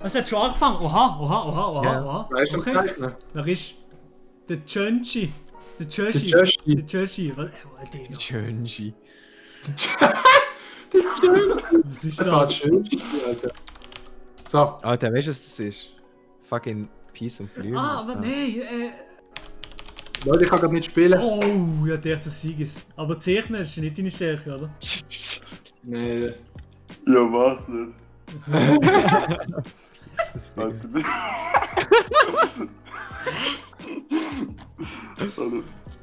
Es hat schon angefangen. Oha. Ja. Weißt du, Okay. zeichnen? Wer ist der Chönchi? Der Chöshi. Chöshi. Der Chöshi. Digga. Schönchi. Was ist Das war das? schön, Alter. So. Alter, weißt du, was das ist? Fucking Peace und Blühen. Ah, aber nein. Leute, ich kann gerade nicht spielen. Oh, ja, der Sieg ist. Aber Zeichnen ist nicht deine Stärke, oder? Nee. Ja, was nicht? Alter. Alter.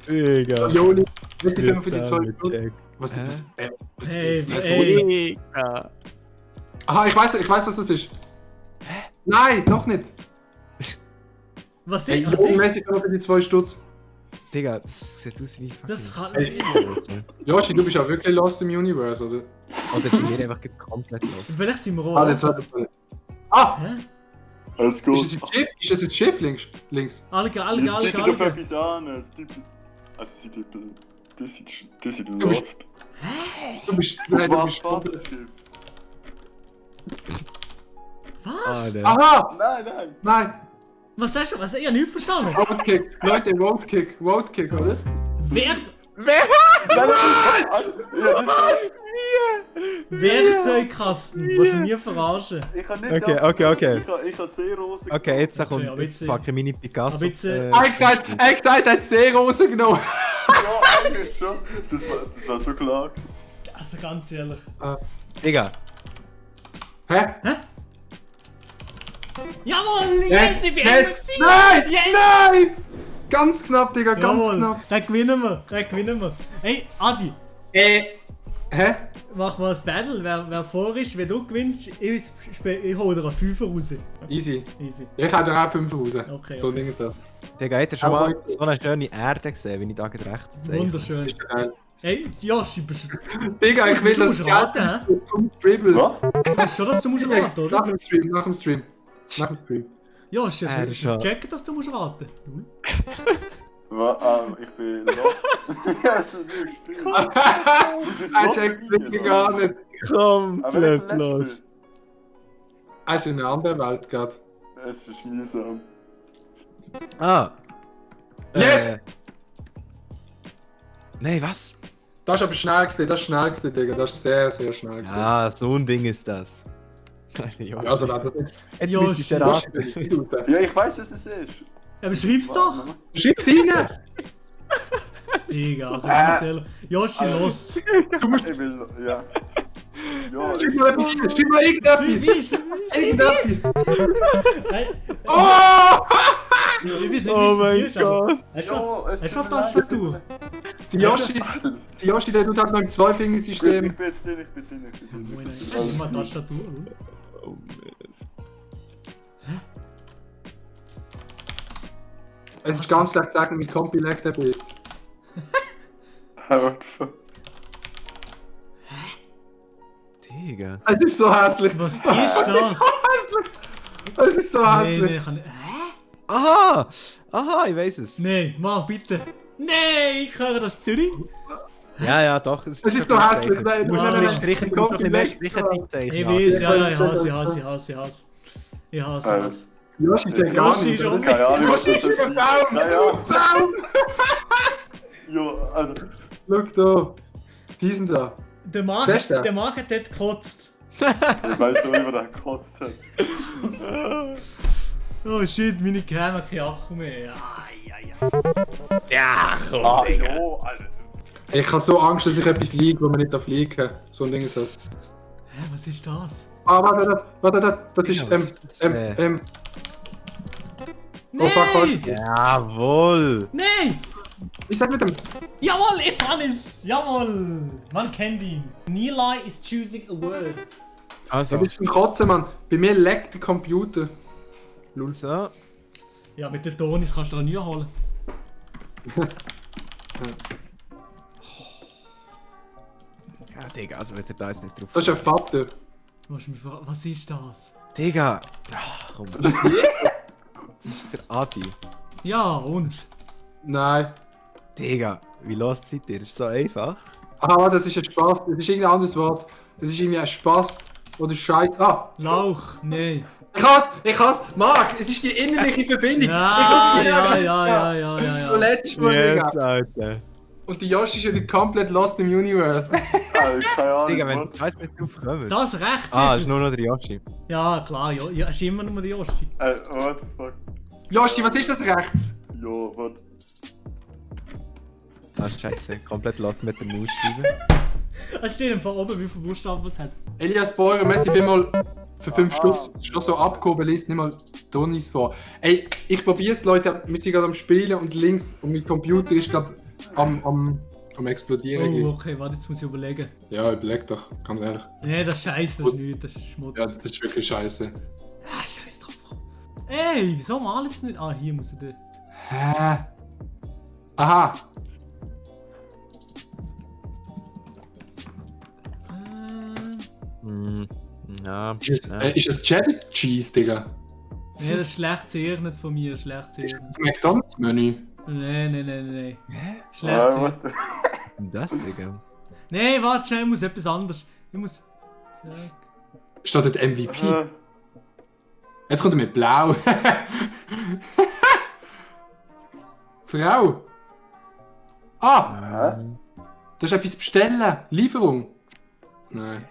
Digga. Joli, nicht die Firma für die 2 Stunden. Check. Was Hä? was Hey, ist ey. Digga. Aha, ich weiß, was das ist. Nein, doch nicht. Was Ey, ist das? Joli-mäßig für die 2 Stutz. Digga, das sieht aus wie fucking... Das kann Ey. nicht. Joshi, du bist ja wirklich lost im Universe, oder? Oder sind wir einfach komplett los? Vielleicht sind wir auch. Ah, jetzt warte. Ah! Hä? Es geht. Ist es ein Schiff? Ist es ein Schiff links? Alle. Es tippt auf etwas an. Es tippt. Alter, sie tippen. Das ist lost. Du bist. Auf Nein, du was bist. war das Schiff? Was? Alter. Aha! Nein. Nein! Was sagst du? Was? Ich hab nichts verstanden. Roadkick! Leute, Roadkick, oder? Wer? Nein! Was? Werkzeugkasten. Willst du mir verarschen? Ich kann nicht Okay, das. okay. Ich kann Seerosen. Okay, jetzt Okay, kommt aber jetzt jetzt, packe ich meine Picasso. aber jetzt, Er hat gesagt, er hat Seerose genommen. Ja, eigentlich schon. Das war so klar gewesen. Also ganz ehrlich. Digga. Hä? Jawohl! Yes, ich bin Yes! MC! Nein! Yes! Nein! Ganz knapp, Digga, ganz Jawohl! knapp. Den gewinnen wir. Hey, Adi, Hä? mach mal ein Battle. Wer vor ist, wenn du gewinnst, ich hole dir einen Fünfer raus. Easy. Easy. Ich habe dir auch 5 raus. Okay, So ein okay. Ding ist das. Digga, hat er schon Aber mal heute- so eine schöne Erde gesehen, wie ich da gerade rechts zeige? Wunderschön. Ist geil. Hey, Joshi, bist du Digga, ich will Du das musst raten, hä? zum Dribble. Was? weißt schon, dass du musst raten, oder? Nach dem Stream. Joshi, Er ist schon- checken, dass du musst raten. Ich bin lost. Ja, so wie ich spiele. Das ist Er so checkt viel wirklich Video, gar nicht. Komplett los. Er ist in einer anderen Welt gerade. Es ist mühsam. Ah. Yes! Nein, was? Das ist aber schnell gewesen, Digga. Das ist sehr, sehr schnell gewesen. Ja, so ein Ding ist das. Ja, also war das nicht. Jetzt Yoshi. müsste ich dir raten. Ja, ich weiß, was es ist. Ja, beschreib's doch! Schreib's rein! Digga, also ganz ehrlich. Joshi, lost. Ich will. Ja. Ja, Schreib mal etwas rein! Schreib mal irgendetwas! Irgendetwas! Hey, Oh! ich weiß nicht, wie Oh es bei dir mein ist, aber... Gott. Hast Ja, du es hast tut du mir eine leid, Tastatur? Die Yoshi, der tut halt noch im Ich Zweifingersystem. bin jetzt drin. Nein, ich mach Tastatur. Oh, man. Es ist ganz schlecht zu sagen, wie Compilect der jetzt. Digga. Es ist so hässlich. Was ist das? Es ist so Nein, hässlich. ich kann nicht... Hä? Aha! Aha, ich weiß es. Nein, mach bitte. Nein, ich höre das durch. Ja, doch. Es ist so hässlich. Nein, Du musst Ah, noch ein bisschen ja. strichen, du musst noch ein bisschen mehr Striche Ich einzeichnen. weiß, ja, ich Ja. hasse. Ich hasse das. Yoshi checkt gar Yoshi nicht. ist oder? um- Keine Ahnung, was das Yoshi ist ist. ein Baum! Ja, ja. Baum! Ja, Alter. Schau da. Diesen da. Der Marc Siehst du? der Marc hat dort gekotzt. Ich weiß auch nicht, wer da gekotzt hat. Oh shit, meine Cam hat keinen Akku mehr. Ja. Ja, komm, Ah, Digga. ja, Alter. Ich habe so Angst, dass ich etwas liege, wo man nicht fliegen kann. So ein Ding ist das. Hä, was ist das? Ah, warte, das ist, Ja, was ist das, Oh, fuck, falsch. Nein! Jawohl! Nein! Ich sag mit dem. Jawohl, jetzt alles! Jawohl! Man kennt ihn. Nilay is choosing a word. Also, Du bist zum Kotzen, Mann. Bei mir leckt der Computer. so. Ja, mit den Tonis kannst du da nie holen. Ja, Digga, also wenn der da jetzt nicht drauf... Das ist ein Vater. Was ist das? Digga! Ach, komm. Das ist der Adi. Ja, und? Nein. Digga, wie los seid ihr? Das ist so einfach. Ah, das ist ein Spaß. Das ist irgendein anderes Wort. Das ist irgendwie ein Spaß. Oder Scheiße. Ah! Lauch, nee. Ich has, Marc, es ist die innerliche Verbindung. Ja, ich ja. So letztes Mal, Digga. Yes, Alter. Und die Yoshi ist wieder komplett lost im Universe. Keine Ahnung. Digga, wenn was? du weißt, nicht drauf kommen. Das rechts Ah, ist ist nur noch der Yoshi. Ja, klar, ja, ist immer nur der Yoshi. What the fuck? Yoshi, was ist das rechts? Jo, warte. Ah, scheiße. Komplett lost mit der Mausscheibe. Es steht einfach oben, wie viele Buchstaben es hat. Elias Beurer, merci vielmal für 5 Stutz. Schon so abgehoben, liest nicht mal Tonis vor. Ey, ich probier's, Leute. Wir sind gerade am Spielen und links und mein Computer ist gerade am explodieren. Oh, okay, warte, jetzt muss ich überlegen. Ja, überleg doch, ganz ehrlich. Nee, das ist scheiße, das ist nichts, das ist Schmutz. Ja, das ist wirklich scheiße. Ah, scheiß drauf. Ey, wieso malen jetzt nicht? Ah, hier muss ich den. Hä? Aha! Ja. Ist es Cheddar Cheese, Digga? Nee, das ist schlecht sehr, nicht von mir, schlecht sehr. Ist das McDonalds-Menü? Nee. Hä? Schlecht sehr. what the... Das, Digga. Nee, warte schnell, ich muss etwas anderes. Ich muss. Zack. Steht dort MVP? Jetzt kommt er mit Blau. Frau! Ah! Das ist etwas bestellen. Lieferung. Nein.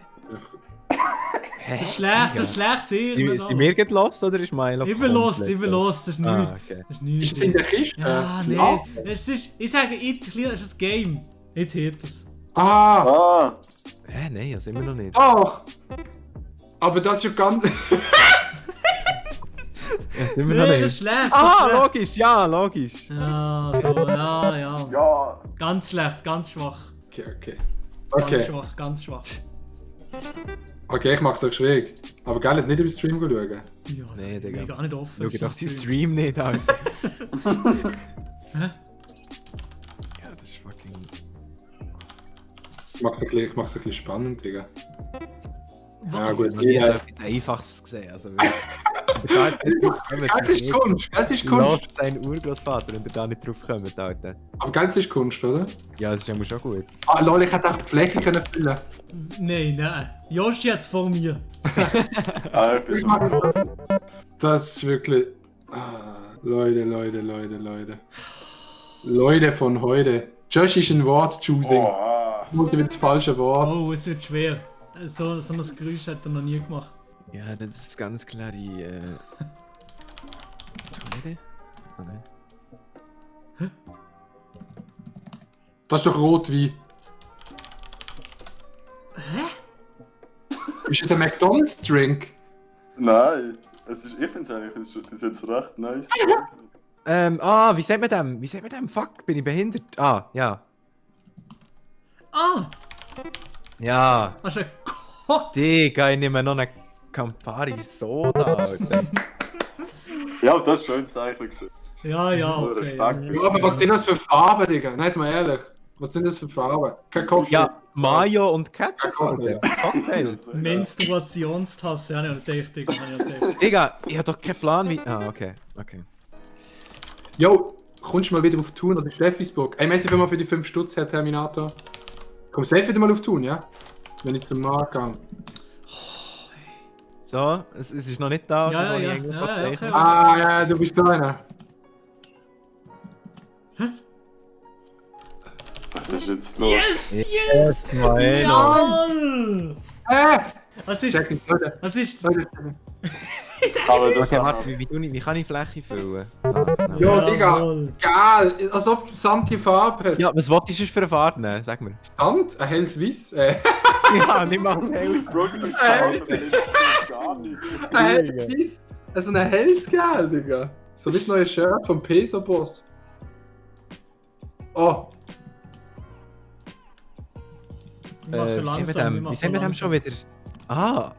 Hä? Das ist schlecht, das ist schlecht sehr. Ist die mir lost oder ist Milo? Ich bin lost, das ist nichts. Ah, okay. Das ist Ist nichts. es in der Kiste? Ja, nee. Ah! Es ist, ich sage, es ist ein Game. Jetzt hört es. Ah. Ah! Hä? Nein, das immer noch nicht. Doch! Aber das ist ja ganz... Ja, immer Nee, noch das nicht. ist schlecht. Ah, das ist schlecht. logisch, ja, logisch. Ja, so, ja. Ja! Ganz schlecht, ganz schwach. Okay. Ganz schwach, ganz schwach. Okay, ich mach's euch schwierig. Aber geil, nicht im Stream schauen. Ja, Nee, Digga. bin gar nicht offen. Schau ist doch das die Stream. Stream nicht an. Hä? Ja, das ist fucking... Ich mach's ein bisschen spannend, Digga. Ja Ich gut, habe noch nie so ja. etwas Einfaches gesehen. Also, Es ist Kunst, es ist Kunst. Lost seinen Urgroßvater und er da nicht drauf kommt, Alter. Aber Geld ist Kunst, oder? Ja, das ist ja schon gut. Ah lol, ich hätte auch die Fläche können füllen. Nein. Yoshi hat's vor mir. Ah, ich bin so... Das ist wirklich... Ah, Leute. Leute von heute. Josh ist ein Wort-Choosing. Oh, Nur wieder das falsche Wort. Oh, es wird schwer. So ein Geräusch hat er noch nie gemacht. Ja, das ist ganz klar die, Toilette? Oh nein. Das ist doch Rotwein. Ist das ein McDonalds-Drink? nein! Es ist, ich finde es eigentlich bis jetzt recht nice. Wie sagt man dem? Wie sagt man dem? Fuck, bin ich behindert? Ah, ja. Ah! Ja. Hast du einen Cock? Digga, ich nehme noch eine Campari Soda, Alter. Ja, das ist schön Zeichen gewesen. Ja, okay. Respekt. Ja, aber was sind das für Farben, Digga? Nein, jetzt mal ehrlich. Was sind das für Farben? Kein Cocktail. Ja, Mayo und Ketchup, Cocktail. Alter. Cocktail. Menstruationstasse, habe ich noch gedacht, Digga. Habe ich noch gedacht. Digga, ich hab doch keinen Plan wie... Ah, okay. Jo, kommst du mal wieder auf Thun oder Steffisburg? Ey, merci vielmal für die 5 Stutz, Herr Terminator. Komm safe wieder mal auf Thun, ja? Wenn ich zum Markt gehe. So, es ist noch nicht da. Ja, das, was ich ja, eigentlich ja, wollte. okay. Ah, ja, du bist so einer. Was ist jetzt los? Yes! Mal. Jawohl! Was ist... Check nicht, Leute. Was ist... Leute. Aber das Okay, warte, wie kann ich Fläche füllen? Jo, Digga. Jawohl. Geil, als ob Sand die Farbe hat. Ja, was wolltest du für eine Farbe nehmen? Sag mir. Sand? Ein helles Weiss? Ja, nicht mal hell. Bro, du bist gar nicht. Ein helles Weiss? Also ein helles Gel, Digga. So wie das neue Shirt vom Peso-Boss. Oh, Wir machen Wie langsam, sehen wir wir dem machen schon wieder? Ah!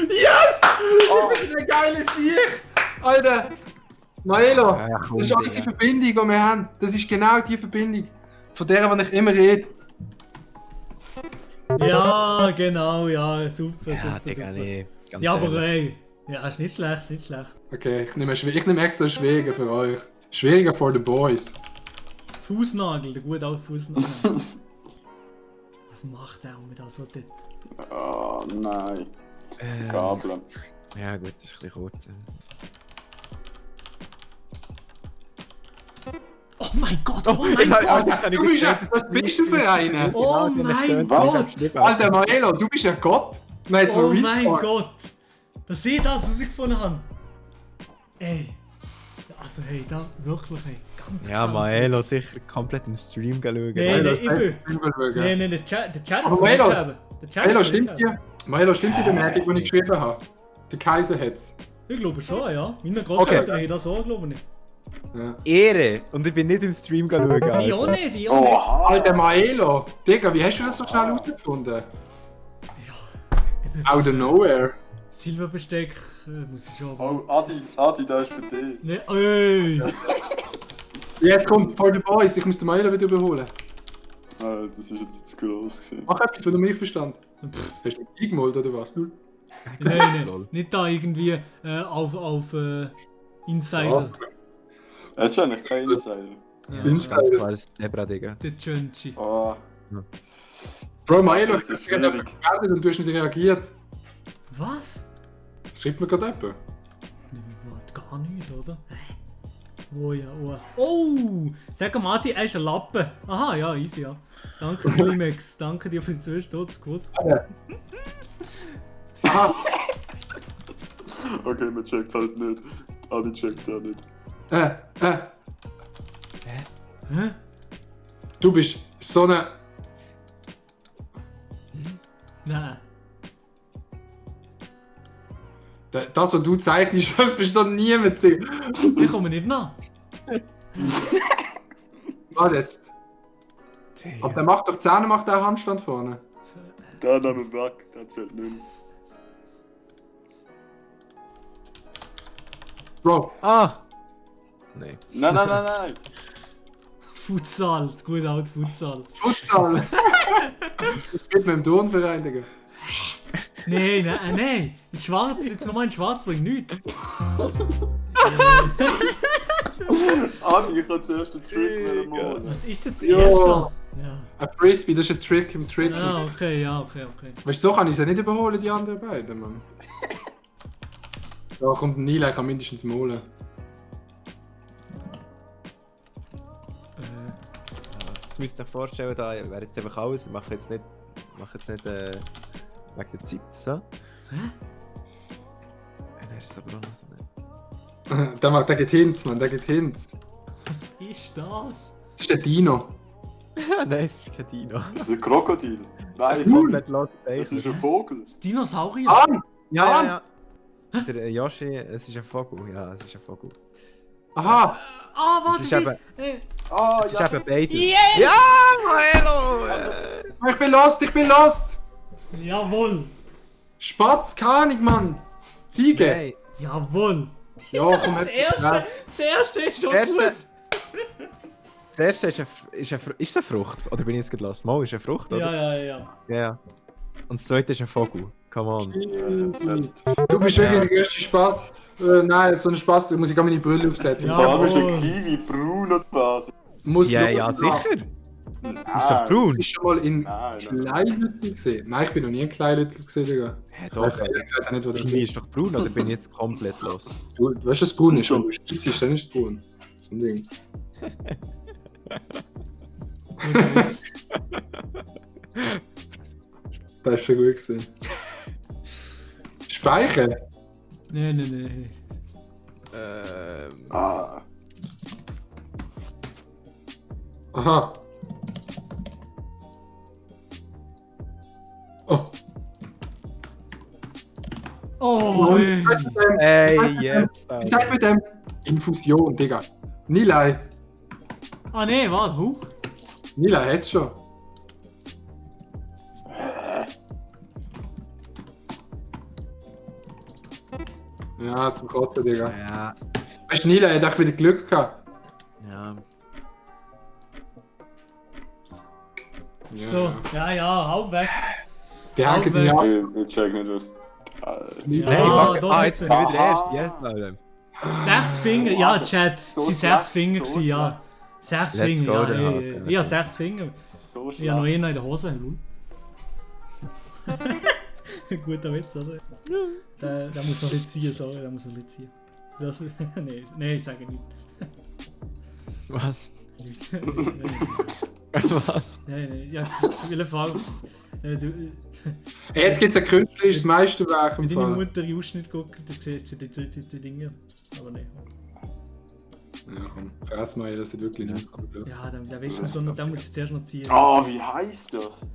yes! Oh, das ist eine geile Sicht! Alter! Maelo, Ja, komm, das ist unsere Digga. Verbindung, die wir haben. Das ist genau die Verbindung. Von der, die ich immer rede. Ja, genau, ja, super, Ja, super, Digga, super. nee. Ganz Ja, aber ehrlich. ey, ja, ist nicht schlecht, ist nicht schlecht. Okay, ich nehme extra schwieriger für euch. Schwieriger for the boys. Fußnagel, der gute alte Fußnagel. Was Was macht der mit so dort? Oh nein. Gabel. Ja gut, das ist ein bisschen kurz. Oh mein Gott, oh mein Gott! Alter, du bist ja, was bist du für einer? Oh mein Was? Gott! Alter Maelo, du bist ja Gott. Nein, jetzt Oh mal mein Retard. Gott! Dass ich das rausgefunden habe! Ey! Also hey, da wirklich, ey, ganz Ja, ganz Maelo sicher komplett im Stream schauen. Nee, Maelo, nee, das ich bin... schauen. Nee, der Chat Aber hat es Maelo, nicht. Der Chat Maelo, hat's stimmt nicht. die Bemerkung, die ich geschrieben habe? Der Kaiser hat's. Ich glaube schon, ja. Meine Großeltern haben das auch, glaube ich. Ja. Ehre! Und ich bin nicht im Stream schauen. Ich auch nicht, ich auch nicht. Oha! Alter Maelo, Digga, wie hast du das so schnell herausgefunden? Ich bin Out of nowhere. Silberbesteck muss ich schon... Oh, Adi, das ist für dich. Nee, ey! Jetzt kommt for the boys, ich muss den Maelo wieder überholen. Ah, das ist jetzt zu gross gewesen. Mach etwas, wenn du mich verstanden hast. Du mich eingemalt oder was? Du? Nein, nicht da irgendwie auf Insider. Es ist eigentlich kein Insider. Ja, Das ist ganz klar das Zebra, Digga. der Chunchi. Oh, Bro, Maelo, ich Das hab ist dich gerade schwierig. gemeldet und du hast nicht reagiert. Was? Schreibt mir gerade jemand. Warte, gar nicht, oder? Oh ja, oh. Oh! Sag mal, Mati, er ist ein Lappen. Aha, ja, easy, ja. Danke, Climax. Danke dir für die 2 Stutz. Kuss. Aha, okay, man checkt's halt nicht. Adi checkt's auch nicht. Hä? du bist so eine... Nein. Das, was du zeichnest, das versteht niemand. Digga. Ich komme nicht nach. Warte jetzt. Aber der macht doch Zähne, macht der Handstand vorne. Der Name weg, der zählt nicht. Bro, Ah! Nein. Nein. Futsal, das gute alte Futsal. Futsal. Ich bin mit dem Turnverein, Digga. Nein. In Schwarz, jetzt nochmal in Schwarz bringt nichts. Adi, ich kann zuerst den Trick machen. Was ist denn das Jo. erste? Ja. Ein Frisbee, das ist ein Trick im Trick. Ah, okay. Weißt du, so kann ich sie nicht überholen, die anderen beiden, Mann. Da kommt ein Nila, ich kann mindestens maulen. Jetzt müsst ihr euch vorstellen, da wäre jetzt einfach alles. Ich mache jetzt nicht wegen der Zeit. So. Hä? Der ist aber auch noch so nicht. Der gibt Hints, Mann, der gibt Hints. Was ist das? Das ist der Dino. Nein, es ist kein Dino. Das ist ein Krokodil. Nein, Komplett laut das ist ein Vogel. Dinosaurier? Ah! Ja. Der Yoshi, es ist ein Vogel. Ja, es ist ein Vogel. Aha! Ah, Es ist warte, eben, Ah, es ist eben beide. Yes! Ja, Maelo! Ich bin lost! Jawohl! Spatz, keine Ahnung, Mann! Ziege! Nein. Jawohl! Ja, komm Das jetzt. erste ist schon Das erste- gut! Das erste ist es eine Frucht? Oder bin ich jetzt gelassen? Mal ist eine Frucht, oder? Ja. Ja. Und das zweite ist ein Vogel. Come on. Du bist wirklich der größte Spaß. Nein, so ein Spaß, da muss ich auch meine Brille aufsetzen. Ja. Vor allem ist ein Jawohl. Kiwi braun oder was? Muss Ja, schauen. ja, sicher. Ah, Ist doch braun. Bist du schon mal in Nein. Kleinlüttel gesehen? Nein, ich bin noch nie in Kleinlüttel gesehen, Digga. Hä, Ich doch. weiß ehrlich gesagt auch nicht, wo das Kiwi ist. ist doch braun, oder bin ich jetzt komplett los? Du weißt, was braun ist? Schon. Wenn du isst, dann ist es braun. So ein Ding. Das ist schon gut gesehen. Speichern? Nein. Ah, Aha. Oh. Oh, ey. Ey, jetzt. Wie sagt man dem? Infusion, Digga. Nilay. Ah, nee, warte, huch. Nilay hat's schon. Ja, zum Kotzen, Digga. Ja. Weißt du, Nilay hat auch wieder Glück gehabt. Ja. Ja. So, ja, halbwegs. Der hängt mich Halbwegs. ab. ich check nicht, was. Ja, Nein, fuck. doch, Ah, jetzt. jetzt bin ich wieder Aha. erst. Jetzt, Leute. 6 Finger, ja, Also, Chat, so sie schlecht, 6 Finger so gewesen, ja. 6 Let's Finger, go, ja, dann ey, halt. ich habe 6 Finger. So Ich habe noch schlecht. einen in der Hose. Lul. Guter Witz, oder? Der muss noch nicht ziehen, sorry, der muss noch nicht ziehen. Das, nee, ich sage nicht. Was? Nicht. Was? Nein, ja, ich will fragen, ob's, du, Jetzt gibt es ein künstlerisches Meisterwerk im wenn deine Fall. Mutter Ausschnitt guckt, dann sieht sie die Dinge. Aber nein. Ja, komm, fress mal, das sieht wirklich nicht gut aus. Ja, der Witz muss noch, der muss zuerst noch ziehen. Oh, wie heißt das?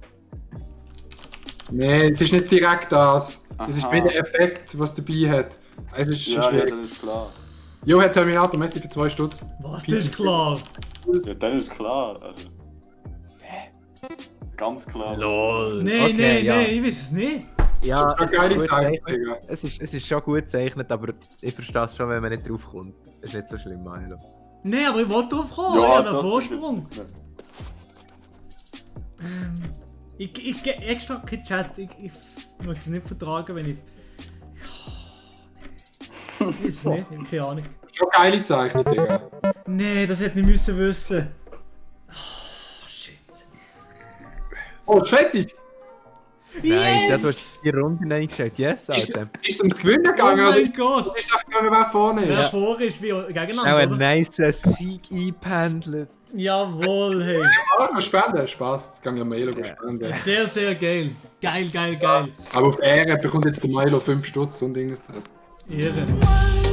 Nee, es ist nicht direkt das. Es ist Aha. mehr der Effekt, was dabei hat. Es ist Ja, schwierig. dann ist klar. Jo, Herr Terminator, Messi für 2 Stutz. Was, das ist klar. Ja, dann ist klar. Also. Ganz klar. LOL. Nein, Okay, ja. nein, ich weiß es nicht. Ja, Eine es ist, geile gut Zeichnung, gezeichnet. Digga. Es ist schon gut gezeichnet, aber ich verstehe es schon, wenn man nicht drauf kommt. Ist nicht so schlimm, Milo. Nein, aber ich wollte drauf kommen, ich Ja, habe einen das Vorsprung. ist jetzt nicht Ich gehe extra keinen Chat, ich möchte es nicht vertragen, wenn ich... Ich weiß es nicht, ich habe keine Ahnung. Schon geile Zeichnung, Digga. Nein, das hätte ich müssen wissen. Oh, shit. Oh, ist fertig. Nice, ja, du Yes! hast die Runden eingestellt. Yes, Ist Alter. es ums Gewinnen Oh gegangen, oder? mein Gott! Ist einfach gegangen, wer vorne Wer ist? vor ist wie Schnell gegeneinander, einen oder? nice Sieg eingependelt. Jawohl, hey. Ah, noch spenden. Spaß, das kann ja Milo Ja. spenden. Sehr, sehr geil. Geil, geil, geil. Aber auf Ehre bekommt jetzt der Milo 5 Stutz und Dinges das. Ehre. One